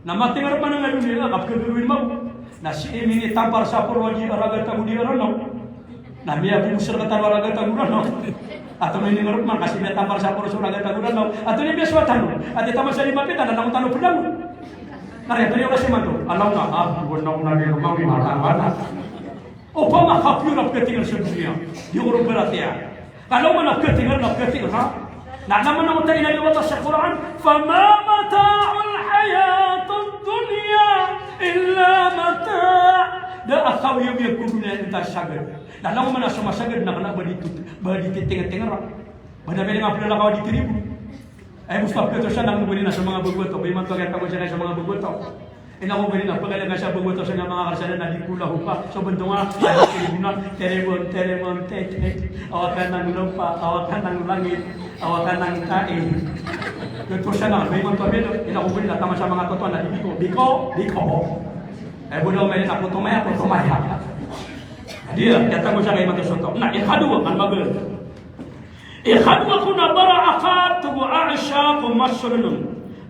Na matinger pman a doniya, ka pkhagagawii mambo. Na sii minitampar sa poro a di a ragat ago di a Ranaw. Na miyagogosa rktano a ragat ago Ranaw. Antonaa i ninger pman ka sii miyatampar sa poro so ragat ago Ranaw. Antonaa i miyasowa tano? Ati taman sa di mapita na langon tano pd langon. Na riya, riya oras imanto. Alaw na, ah, buwan na ko na di rumang, di matang bata. Opama ka piyo ra pkatinger sa doniya, di ko ron paratiyaya. Ka langon man a pkatinger, na pkatinger, ha? Na langon man a mataw i inaloy o Allah sa Qur'an, "Fama mata'ul hayatid dunya illa mata'." Da a kawiyawiyag ko doniya inta sagad. Na langon man a so masagad na kna ba di tut-, ba di titingertinger. Ba da miyailay a plalakaw a di tiribo. Ay, Mustafa, pkatosan ako goni na so manga bago a taw. Ba imanto a kiyatagosay ko so manga bago a taw. Ino ko goni na pagala ka sa bago a taw sa manga karasada na di ko lahopa. So bento nga, ay, tiribona, tiribon, tiribon, te, te. Awakan ang lupa, awakan ang langit, awakan ang tae. Pkatosan ako, ba imanto a belo. Ino ko goni na taman sa manga toto na di ko, di ko, di ko. Ay, bodo, may na koto maya, koto maya. Di, kiyatagosay ko imanto so taw. Na, ikadowa, kan magal. Ikadowa ko na bara a ka, tig o Aisha, ko masolon on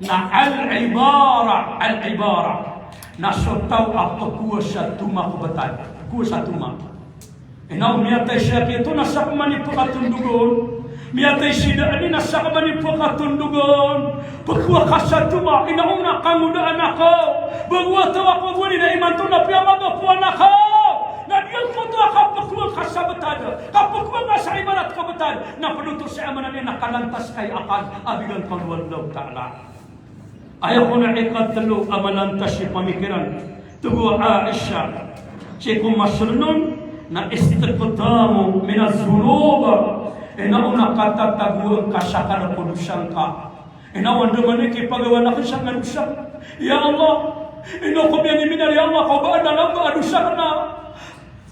na al-ibara, al-ibara. Na so taw a pkowa sa toma ko btad. Pkowa sa toma. Ino miyatay si Aki oto na sakn man i pkatondog on. Miyatay si Dani na sakn man i pkatondog on. Pkowa ka sa toma, ino na kangodaan ako. Bago a taw ako goni na imanto na piyamagapoan ako. Na giyangkoto a kapkowa ka sa btad. Kapkowa ka sa ibarat ko btad, na pd oto sa aya maana niyan na kalantas ka i akal a bigan ka o Allahu Ta'ala. Aya kon a ikatlo a malantas i pamikiran, tig o Aisha, sii ko masolon on, na istiqdamu minaz zunub. Ino na katatagoan ka sa kala ko dosa ngka. Ino andamanaya i kipagawa akn sa manga dosa. Ya Allah, ino ko miyaniminar, ya Allah, ko ba adn a lamba a dosa akn a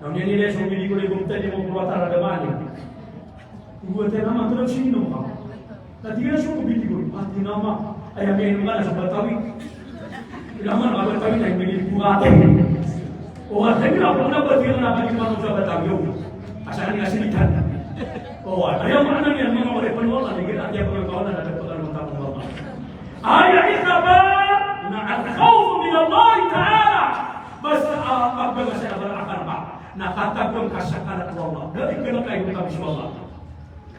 Na oniyan iyan so midi ko di ko mtadi mo ko wata rada mani. Ibo tena ma tena sino ka. Na tig iyan so midi ko, "Pati nama, aya miyanom ka na so Batawi." Ina man ka Batawi na midi ko wata. O, wata ina ko na Batawi na pati ma so Batawi. Asal ni asilitan. O, aya maana niyan mga oripn o Allah, tig iyan a aya pangakawan na dapat a matawa o Allah. Aya ikaba na al-khawfu min Allah Ta'ala. Basta a, pagbaga sa akal ka, na katagoan ka sa kalat o Allah. Da i kna kaigo ka so Allah.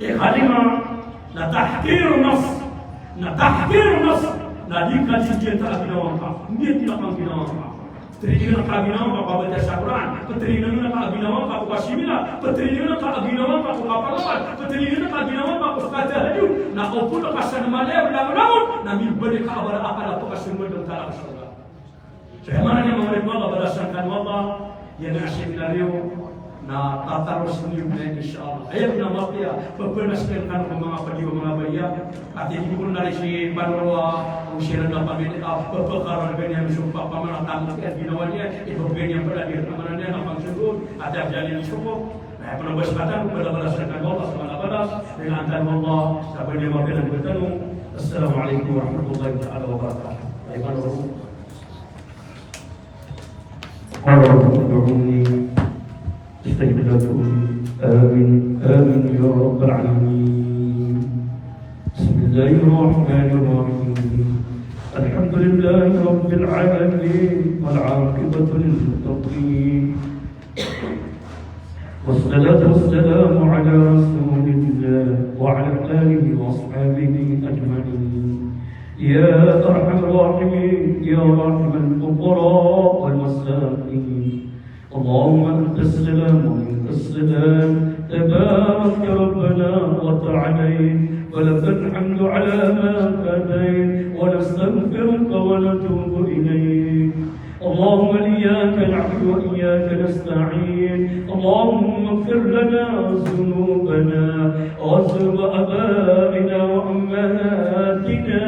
Ikalima, na tahqirun nafs. Na tahqirun nafs. Na di ka didiyata a ginawa ngka. Miyatira ka ginawa ngka. Ptharingan ka ginawa ngka ko kabatiya sa Qur'an, ptharingan ka ginawa ngka ko kasimila, ptharingan ka ginawa ngka ko kapagawad, ptharingan ka ginawa ngka ko katahajjud, na opama ka sa mala a langon-langon, na mimbalik ka a bala a akal a pkasmbag tano sa sorga. So aya maana niyan, manga oripn o Allah, balasan kano o Allah, iyan a seminaryo, na tataros niyo na, insha Allah. Aya bo na mapiya, pphanaskn kano ko manga pd o manga baya. Ati di ko na ri si Manoroa, o siran na pamilya, a, pphakaroon iyan so pamana tamok iyan ginawa niyan, ipbgay niyan pd a di rin a maana niyan a pangsogoon, ati a diyan iyan sogo. Na aya pn a balas tano, balabalas tano o Allah, sa manga balas, rinaan tano o Allah, sa pwede mapiya na tano. Assalamu alaikum warahmatullahi taala wabarakatuh. Ay, Manoroa. قال رب ادعوني أستجب لكم. آمين، آمين يا رب العالمين. بسم الله الرحمن الرحيم. الحمد لله رب العالمين، والعاقبة للمتقين، والصلاة والسلام على رسول الله وعلى آله وأصحابه أجمعين. يا أرحم الراحمين، يا راحم الفقراء والمساكين. اللهم أنت السلام ومنك السلام، تباركت ربنا وتعاليت، ولك الحمد على ما قضيت، ونستغفرك ونتوب إليك. اللهم إياك نعبد وإياك نستعين. اللهم اغفر لنا ذنوبنا وذنوب آبائنا وأمهاتنا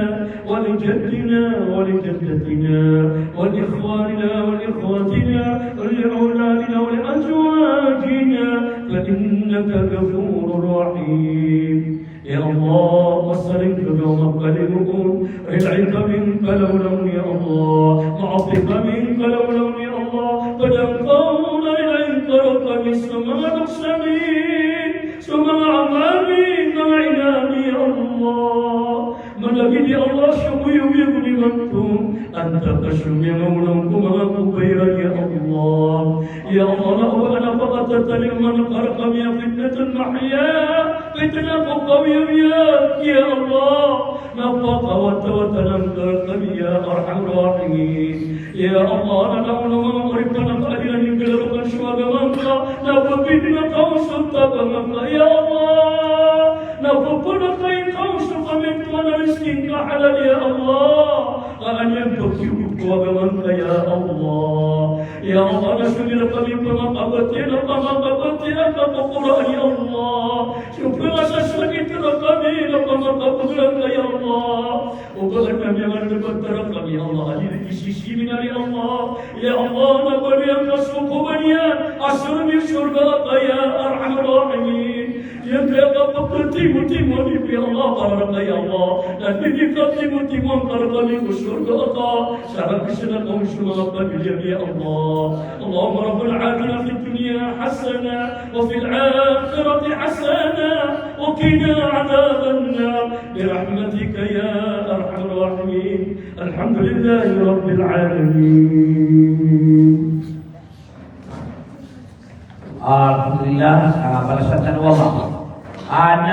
ولجدنا ولجدتنا ولإخواننا ولأخواتنا ولأولادنا ولأزواجنا، فإنك غفور رحيم. Ya Allah, masaring ka o manga kalimoon, rilai ka mingka lawlaw, ya Allah, maapik ka mingka lawlaw, ya Allah, pd angka on a rilai ka rkami so manga doksa mi, so manga ama mi, manga ina mi, ya Allah. Malagid, ya Allah, so koyogoyog imanto, antaa ka so miyangaoona ko manga kobay iran, ya Allah. Ya Allah, na o ba adn a pakatatalingoma ngka rkami a fitnatul mahya, fitnah ko kawiyawiya, ya Allah. Na pakawatawatanan ka rkami, ya arhamar rahimin. Ya Allah, na taman o manga oripan a kaadilan iyan, galaw ka so agama ngka, na pphidin ka on so tagama ngka, ya Allah. Na pphakain ka on so kamintoan a rizki ngka a halal, ya Allah. Ka an iyan pkhiyogo ko agama ngka, ya Allah. Ya Allah, na so di rkami pamakabatiya, na pamakabatiya ka ko Qur'an, ya Allah. So pangasasakit rkami, na pamakabagr ka, ya Allah. O ba adn a miyangalbata rkami, ya Allah, a di rin sisiminar, ya Allah. Ya Allah, na bariya ngka so kobay iyan a sorga, sorga ka, ya arhamar rahimin. Aya kaya kapagtimotimo niyo, ya Allah, para rka, ya Allah. Na di niyo katimotimoan ka rkami ko sorga ka, sa kagiya na kaon so manga pamilya, ya Allah. اللهم ربنا آتنا في الدنيا حسنة وفي الآخرة حسنة وقنا عذاب النار برحمتك يا أرحم الراحمين. الحمد لله رب العالمين. Alhamdulillah, ah, balasan tano o Allah. Ah, na